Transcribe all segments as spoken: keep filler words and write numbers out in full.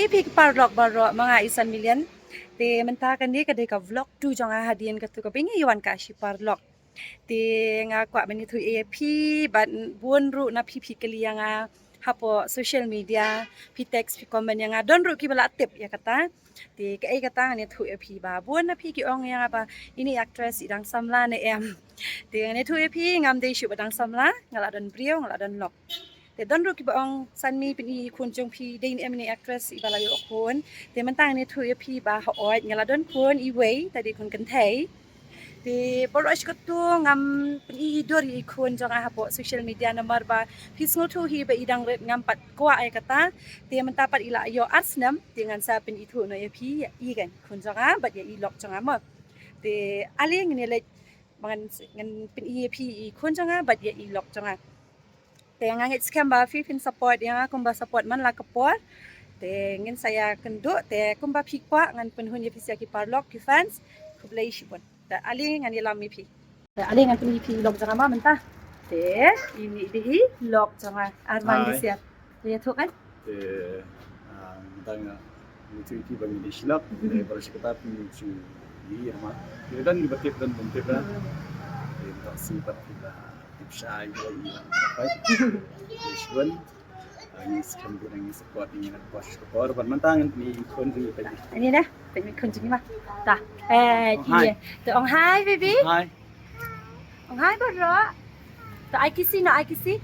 Phi ki paralok baroh, ma nga i San Million. Te mynta kane ka dei ka vlog two jong nga hadien katu kaba ngi ïa wan ka shi paralok. Te nga kwah ban ïathuh ïa phi bad bun ruh na phi phi kylli ïa nga hapoh social media, phi text phi comment ïa nga, don ruh kiba la tip ïa kata. Te kaei kata ngan ïathuh ïa phi ba bun na phi ki ong ïa nga ba ine i actress i dang samla ne em. Te ngan ïathuh ïa phi, ngam dei shuh ba dang samla, nga la don briew, nga la don lok. Te don ruh kiba ong, San Mi, pyni i khun jong phi, dei ne em ine i actress iba la ïoh khun. Te mynta ngan ïathuh ïa phi ba hooid nga la don khun iwei, ta dei khun kynthei. Te baroh shi katta ngam pyni dur ïa i khun jong nga hapoh social media namar ba phi sngewthuh hi ba i dang rit, ngam pat kwah ïa kata. Te mynta pat i la ïoh ar snem, te ngan sa pynithuh noh ïa phi ïa i, kan, khun jong nga bad ïa i lok jong nga mo. Te ale ngin ïa leit ba ngan, ngan pyni ïa phi i khun jong nga bad ïa i lok jong nga. Te nga ngeit skhem ba phi phin support ïa nga kumba support man la ka por. Te ngin sa ïakynduh, te kumba phi kwah ngan pynhun ïa phi sha ki paralok, ki fans. Khublei shibun. Te ale ngan ïalam ïa phi. Te ale ngan pyni ïa phi i lok jong nga ma mynta. Te ine i dei i lok jong nga, Arman Besiar. Te ïathuh kan? Te, ah, mynta nga ïathuh ïa phi ba ngi dei shi lok. Te baroh shi katta phi ju ïohi ma. Te don kiba tip, don bym tip. Te mynta sngewbha phi la tip shai ba i la. Te shibun. Ah, ngi skhem ba ngi support, ngi support, support. Ban mynta ngan pyni i khun jong ngi. Ani dah, pyni i khun jong ngi ma. Ta. Eh, ong hi. Te ong hi, baby. Hi. Ong hi baroh. Te ai kisi noh, ai kisi.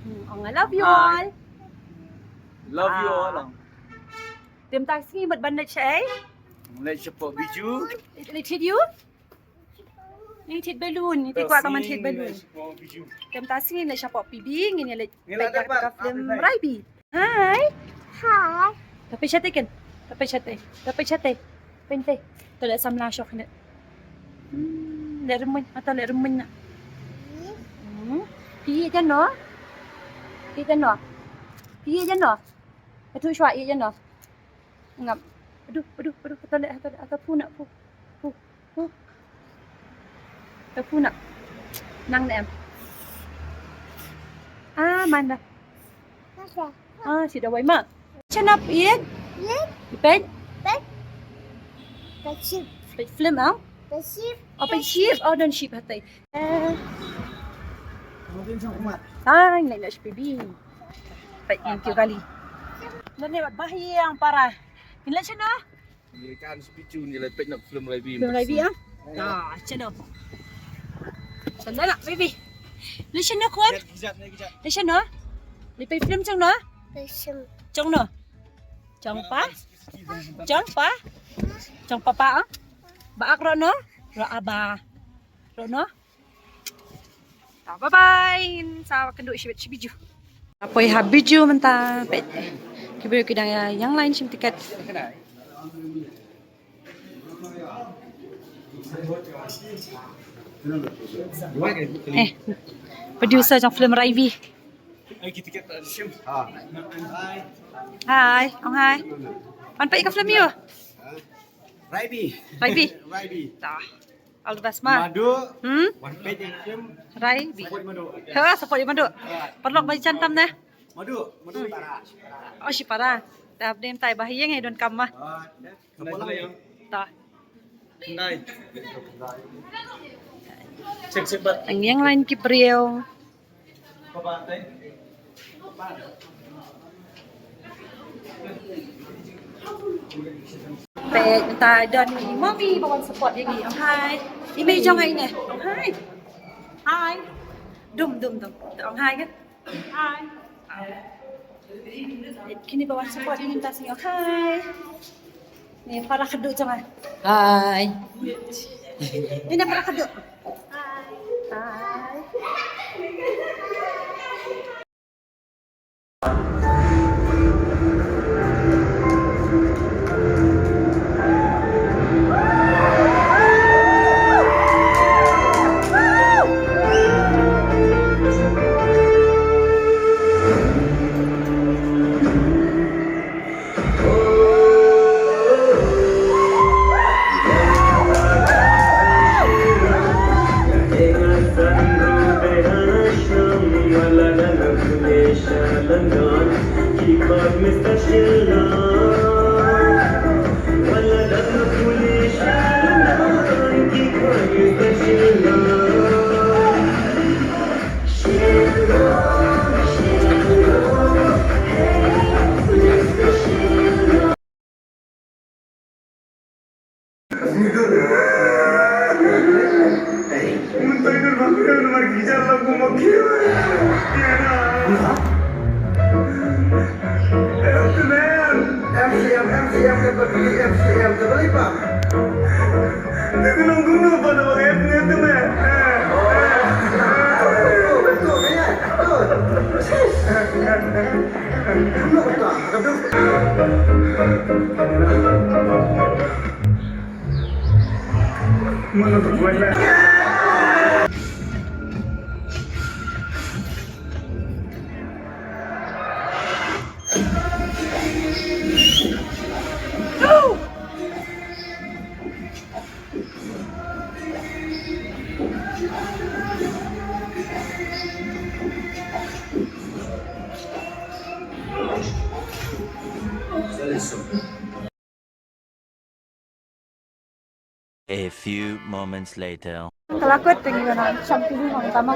Hmm, ong I love you all. Love you all. Te mynta sngi mut ban leit shaei? Leit shapoh Bijou. Leit thied ïa u? Leit thied balloon, ngi kwah tang ban thied balloon. Te mynta sngi leit shapoh P B, ngin ïa leit peit ïa ka film Raibi. Hi. Hi. Tapi shatei kan? Tapi shatei. Tapi shatei. Pynte. To leh samla shok ne. Hmm, leh rymmuiñ, ata leh rymmuiñ na. Hmm. Phi ïa jano? Phi ïa jano? Phi ïa jano? Atu shwa ïa jano? Ngam. Aduh, aduh, aduh, ata leh, ata leh, ata phu na, phu. Phu, phu. Ata phu na. Nang ne em. Ah, man da. Ah, shi dawai ma. Chan ap ïeit. Ïeit. Peit. Peit. Peit ship. Peit film ah. Peit ship. Oh, peit ship. Oh, don ship hatai. Eh. Ah, ngi leit na shiphew bi. Peit ngi kiew kali. Nane wat bah ïa ang para. Ngi leit shano? Ngi kan shiphew bi ngi leit peit na film Raibi. Film Raibi ah? Ah, shano? Shano na Raibi. Leit shano khun? Leit shano? Leit peit film jong no? Jong no? Jong pa? Jong pa? Jong papa ah? Ba ak ro no? Ro aba. Ro no? Ta, bye bye. Sa kynduh shibit shi Bijou. Poi ha Bijou mynta peit. Ki briew ki dang ïa ïeng line shim tiket. Eh, producer jong film Raibi. Hi, ong hi. Wan peit ka film ïa u? Raibi. Raibi. Raibi. Ta. All the best ma. Madu. Hmm? Wan peit ïa ka film. Raibi. Support ïa Madu. Ha, support ïa Madu. Paralok ba jan tam ne. Madu, Madu. Oh, shipara. Dap dem tai ba ïeng ïa don kam ma. Ah, ya. Support lah. Ta. Ndai. Check, check, bat. Ang ïeng line ki briew. Peit mynta don i mommy ba wan support ïa ngi. Ong hi. I mei jong ngi ne. Ong hi. Hi. Dum, dum, dum. Ong hi kan? Hi. Kine ba wan support ïa ngi mynta sngi. Ong hi. Ni para khadduh jong nga. Hi. Ni na para khadduh. Hi. Hi. A few moments later. Ka la kut teng ïa na sham tu mo tama.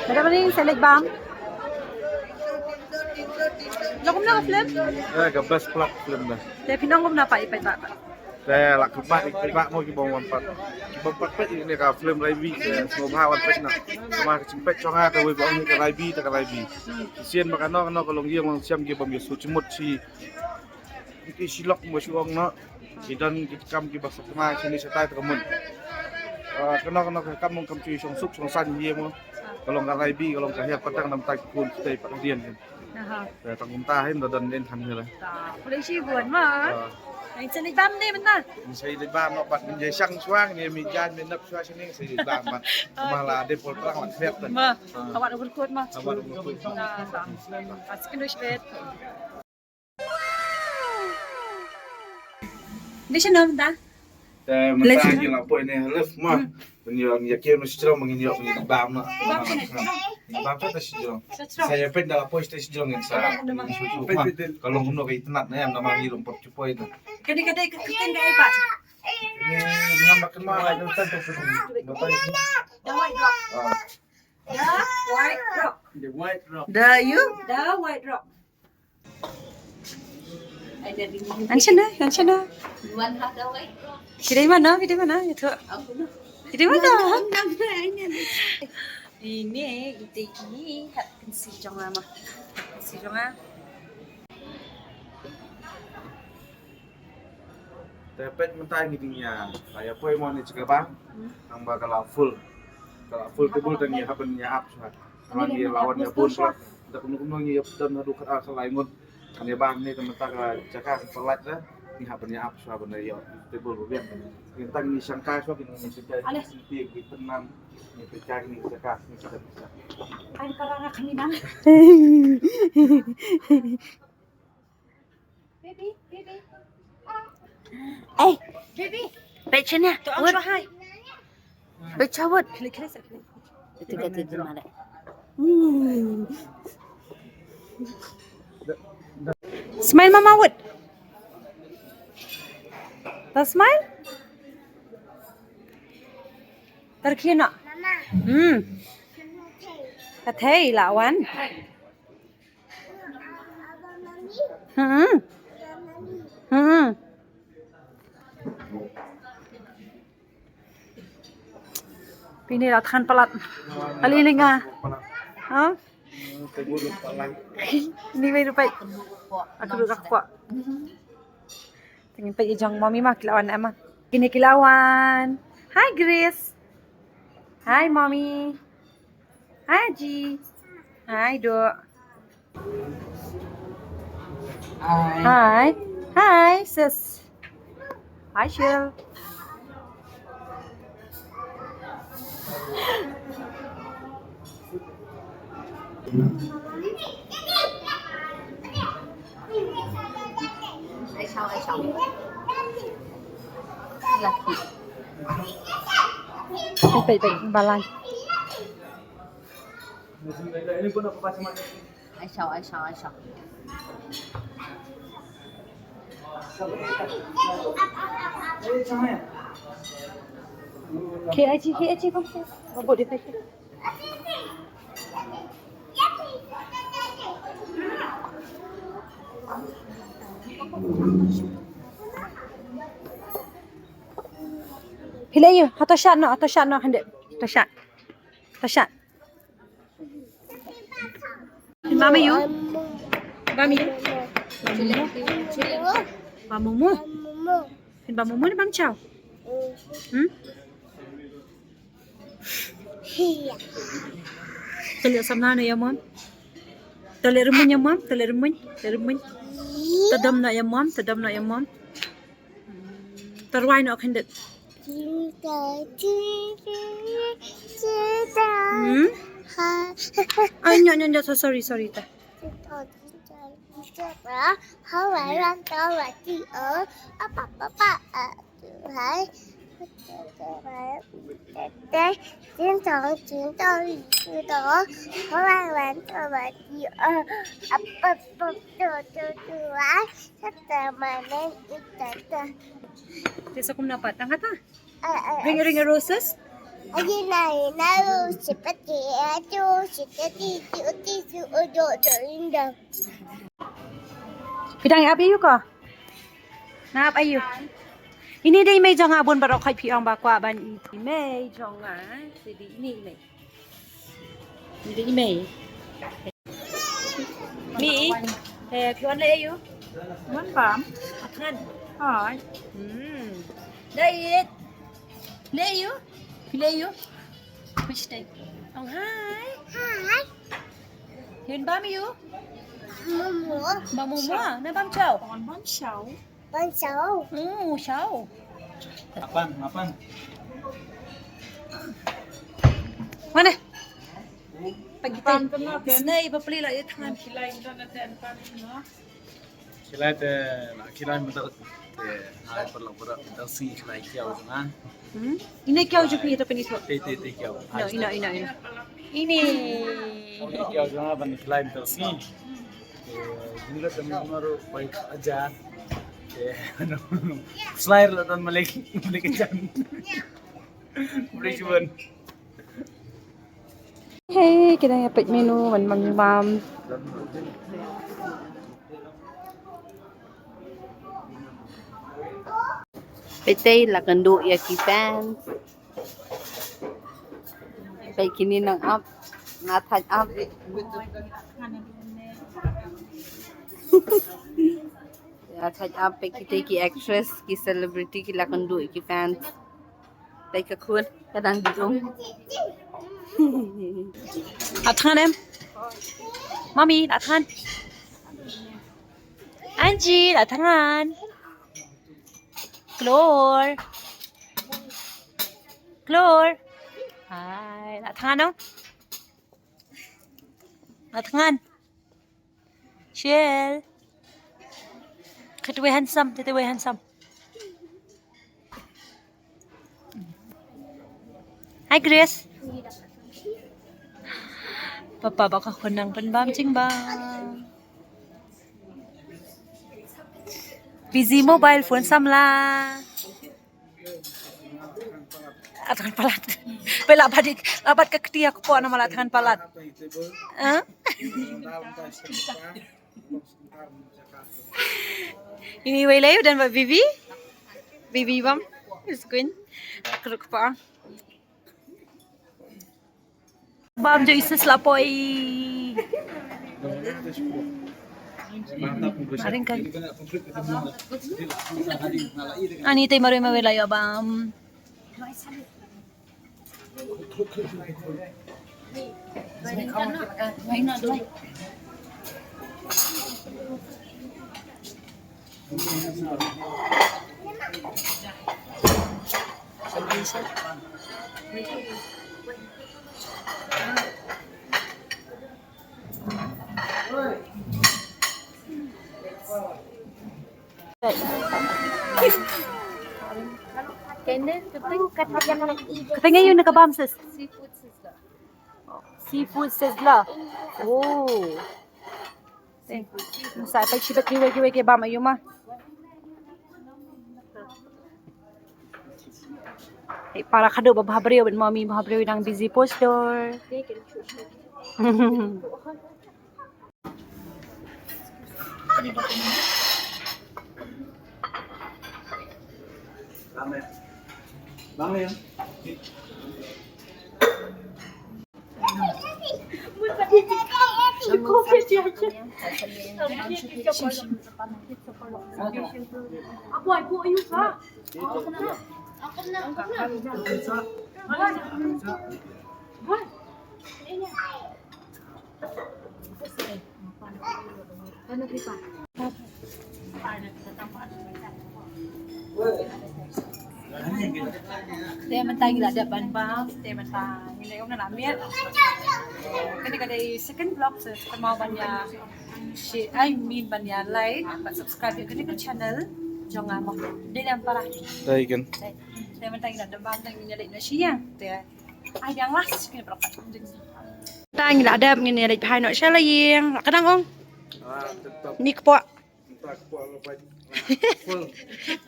Meda mani selek bam. Lo kumno ka film? Eh, ka best plak film da. Te phi nang kumno pat i pat pat. Te la ka pat i pat mo ki bom wan pat. Ki bom pat pat i ne ka film Raibi, eh, sngewbha wan pat na. Ma ka chim pat chonga ka wei bom ka Raibi, ta ka Raibi. Sien ma ka no, ka no ka long ïeng long siam ki bom ïa su chimut si. Ki shi lok mo shi ong no. Ki don ki kam ki ba sa kma shi ni sa tai ta ka mut. Ah, kano kano ka kam mong kam chui shong suk shong san ye mo. Ka long ka Raibi, ka long ka hiar patang nam tai ki kun tai pat dien. Aha. Eh, tang kumta hin da don den han hila. Ta, pule shi bun ma. Ah. Ai sani bam ne mena. Sai de bam no pat min je shang shuang ne mi jan min nap shua sini sai de bam pat. Ma la de pol prang wan fet. Ma, ah, awat ukur kut ma. Awat ukur kut. Ta, ta. Pas kendo shbet. Ni sha nam ta? Te mynta ngi la poi ne left ma. Ngi ïa, ngi ïa kem shi jrong, ngi ïa, ngi bam na. Bam sha ne? Bam sha ta shi jrong. Sa ïa peit da la poi ta shi jrong ngi sa. Peit, peit, peit. Ka long kumno ka itynnat ne, em, na ma ngi long pop chu poi na. Kadi, kadi, ka kiten da ipat. Ni ngam ba ken ma la jong tan tu. Ba ta. The White Rock. Ah. The White Rock. The White Rock. The you? The White Rock. An shana, an shana. Ki dei mano, ki dei mano, ïa tu. Ki dei mano. Ine, ite ini, hap kynsi jong nga ma. Kynsi jong nga. Te peit mynta ngi dang ïa, la ïa poi mo ne jaka ba. Hmm. Tang ba ka la full. Ka la full table tang ïa hap ban ïa ap shuwa. Tang ngi la wan ïa bun shuwa. Da kumno kumno ngi ïa don haduh khat ar khat lai ngut. Kan ïa bam ne te mynta ka jaka ka palat da. Ngi hap ban ïa ap shuwa ban ïa table ba biang. Ngi tang ngi shangkai shuwa, ngi shangkai. Ale. Ngi ti ngi tenang. Ngi peit ka ngi jaka ngi shangkai. Ai para ra kami nang. Baby, baby. Ei. Baby. Peit sini. To ang shuwa hai. Peit shuwa wut. Klik, klik, klik. Itu kata dia malah. Hmm. Smile mama wut. Ta smile. Terkena. Hmm. Ka thei la wan. Hmm. Hmm. Pini la than palat. Ali linga. Ha? Ni mai rupai. Aku duduk aku. Tengin pai ijong mommy ma ki la wan ama. Kini ki la wan. Hi Grace. Hi mommy. Hi Ji. Hi Do. Hi. Hi. Hi, sis. Hi, Shil. Ai, ai, ai, balang. Ai, ai, ai. K I G, K I G, come here. Robot dia pakai. Phi la ïoh, ha to shot noh, ha to shot noh, hynde. To shot. To shot. Mama ïoh. Mama ïoh. Mama ïoh. Mama ïoh. Phin bam momo ne bam chow? Hmm? To leh samla noh ïa mom. To leh rymmuiñ ïa mom, to leh rymmuiñ, leh rymmuiñ. To dom noh ïa mom, to dom noh ïa mom. To rwai noh khyndiat. Hmm? Ai, nyo, nyo, nyo, so-, sorry, sorry, ta. Te sa kumno pat tang kata? Ring ring roses? Phi dang ap ïa u ko? Nga ap ïa u. Ine dei i mei jong nga, bun baroh khoit phi ong ba kwah ban ïohi i mei jong nga. Te dei ine i mei. Ine dei i mei. Mi, eh, phi wan leh ïa u? Wan bam. Athngan. Hai. Hmm. Dei it. Leh ïa u? Phi leh ïa u? Which day? Ong hai. Hai. Phi wan bam ïa u? Momo. Bam momo. Nang bam chow? Wan bam chow. Bam chow. Oh, chow. Apan, apan. Mana? Pagi teh. Snei ba peli la ithan. Kilai te, na kilai mata te, hai, parlok parlok mata si kilai kiau jong nga. Hmm? Ine kiau jong phi, tapi ni tu. Te, te, te kiau. No, ino, ino, ino. Ine. Kiau jong nga ban kilai mata si. Te, jingla temu maru bai aja. Te, anu, slide la don malik, malik ajan. Boleh cuba. Hey, kita ïa peit menu ban bam. Peit te la kynduh ïa ki fans. Peit kine nang ap, nga thait ap. Nga thait ap, peit kite ki actress, ki celebrity ki la kynduh ïa ki fans. Peit ka khun ka dang di um. La thngan em? Mami, la thngan. Angie, la thngan. Klor. Klor. Hai, la thngan noh. La thngan. Shell. Kata wei handsome, kata wei handsome. Hi, Grace. Papa ba ka khun nang pynbam jingbam. Busy mobile phone samla. Athngan palat. Pela badik, labat ka kti aku po nama la thngan palat. Eh? Ini wei lei u don bad Bibi. Bibi bam. Is queen. Kruk pa. Bam jo isis la poi. Aring kai. Ani te mare mare la ya bam. Kata nga ïoh na ka bam sis. Seafood sizzler. Oh. Sa pa shi ba kiwei kiwei ki bam ayu ma. Hey, para khadduh ba bha briew, ba mami bha briew dang busy post dor. Te mynta ngi la dep ban bam, te mynta ngi la ïoh na miet. Kane ka dei second vlog, so kynmaw ban ïa share, I mean ban ïa like bad subscribe ïa kane ka channel jong nga mo. Dei lem para. Dei kan. Te mynta ngi la dep bam, te ngi la leit na sha ïing. Te ai dang las kane vlog. Mynta ngi la dep, ngi la leit bha noh sha la ïing. La ka dang ong. Ni kpoh. Mynta kpoh la bait. Full.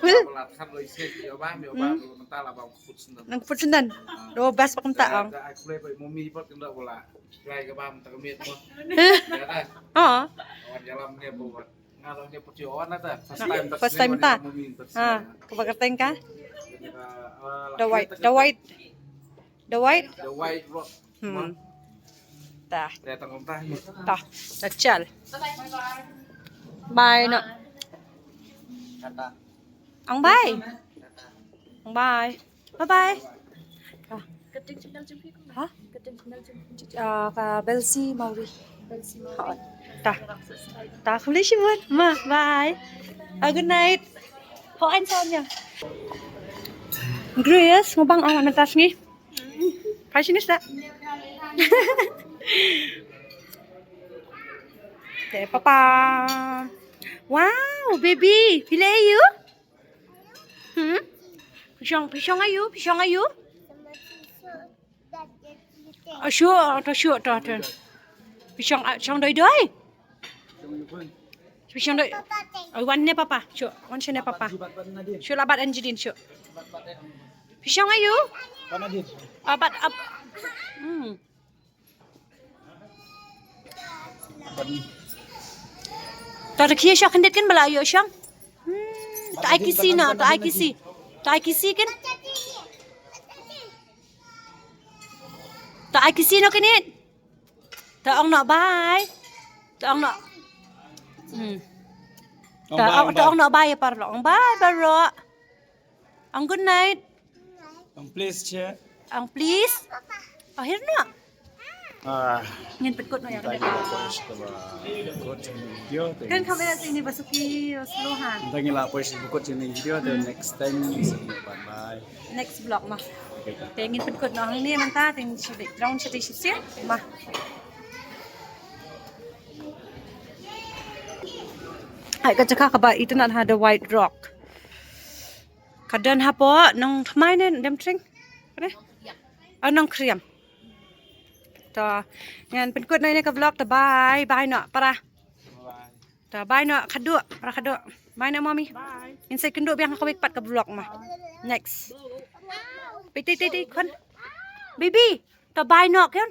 Full. Ba la khat lo ise ïa ba, ïa ba mynta la ba food sendon. Nang food sendon. Do bas ba kumta ong. Da ai kule ba mummy ba kynda ba la. Try ka ba mynta ka miet mo. Ya da. Oh. Wan jalan ni ba wan. Nga lo ni putih wan ta. First time ta. First time ta. Ha, ka ba ka teng ka. The white, the white. The white. The white rock. Hmm. Tah. Tah. Tah. Tah chal. Bye no. Ang bye. Ang bye. Bye bye. Tah. Ha? Ah, ka Belsi Mauri. Ha. Tah. Tah, khublei shibun. Ma, bye. Ah, good night. Ho an sa nya. Grace, ngobang awan mentas ni. Fashionista. Te papa. Wow, baby, phi leh aïu? Hmm? Phi shong, phi shong aïu, phi shong aïu? Ah, shu, to shu, to, to. Phi shong, ah, shong doi doi. Phi shong doi. Oh, wan ne papa. Shu, wan shu ne papa. Shu la bat Angelin shu. Phi shong aïu? Ah, bat ap. Hmm. To da khie shong khyndiat kin ba la ïoh shong. Hmm, to ai kisi no, to ai kisi. To ai kisi kin. To ai kisi no kin it. To ong no bye. To ong no. Hmm. To ong, to ong no bye ïa paralok. Ong bye paralok. Ang good night. Ang please che. Ang please. Akhir na. Ah. Ngin pynkut no ïa ka. Kan kamera sini basuki slow han. Tang ila poi sini pynkut sini video, the next time. Bye bye. Next vlog ma. Te ngin pynkut no hangne mynta, te ngin shibit round shati shit ma. Ai ka jaka kaba itynnad ha The White Rock. Ka don hapoh Nongthymmai ne Demtring? Kane? Oh, Nongkriam. To, ngan pynkut noh ïa ka vlog, to bye, bye noh para. To bye noh khatduh, para khatduh. Bye noh mommy. Bye. Ngin sa ïakynduh biang ha kawei pat ka vlog ma. Next. Peit, peit, peit, peit khun. Baby, to bye noh khun.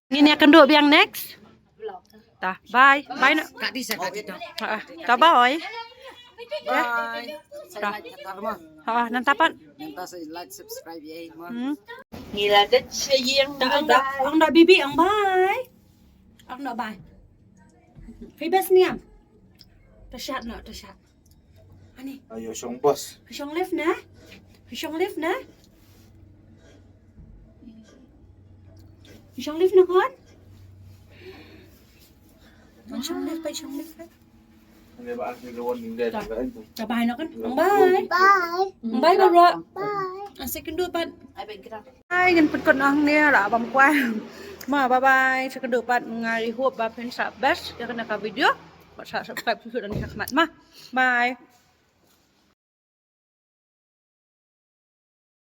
Ngin ïakynduh biang next. Ta, bye. Bye noh. Ka di sa ka di dong. Ha, ta bye. Bye. Ta. Ha, nangta pat. Nangta sa like, subscribe ïa i ma. Hmm. Ngi la dep sha ïing. Ta ong da, ong da baby, ong bye. Ong da bye. Phi best niam. Ta shat noh, ta shat. Ani. Ayo shong bos. Phi shong lift na? Phi shong lift na? Phi shong lift na khun? Phi shong lift, phi shong lift. Ani ba ani lawan ni deh. Ta bye noh khun. Bye. Bye. Bye baroh. Bye. Asi kynduh pat. Ai ben kita. Bye, ngin pynkut noh hangne la bam kwai. Ma, bye bye. Sa kynduh pat, nga i hope ba phin sa best ïa kane ka video. Bad sa subscribe shuh shuh da kane ka khmat ma. Bye.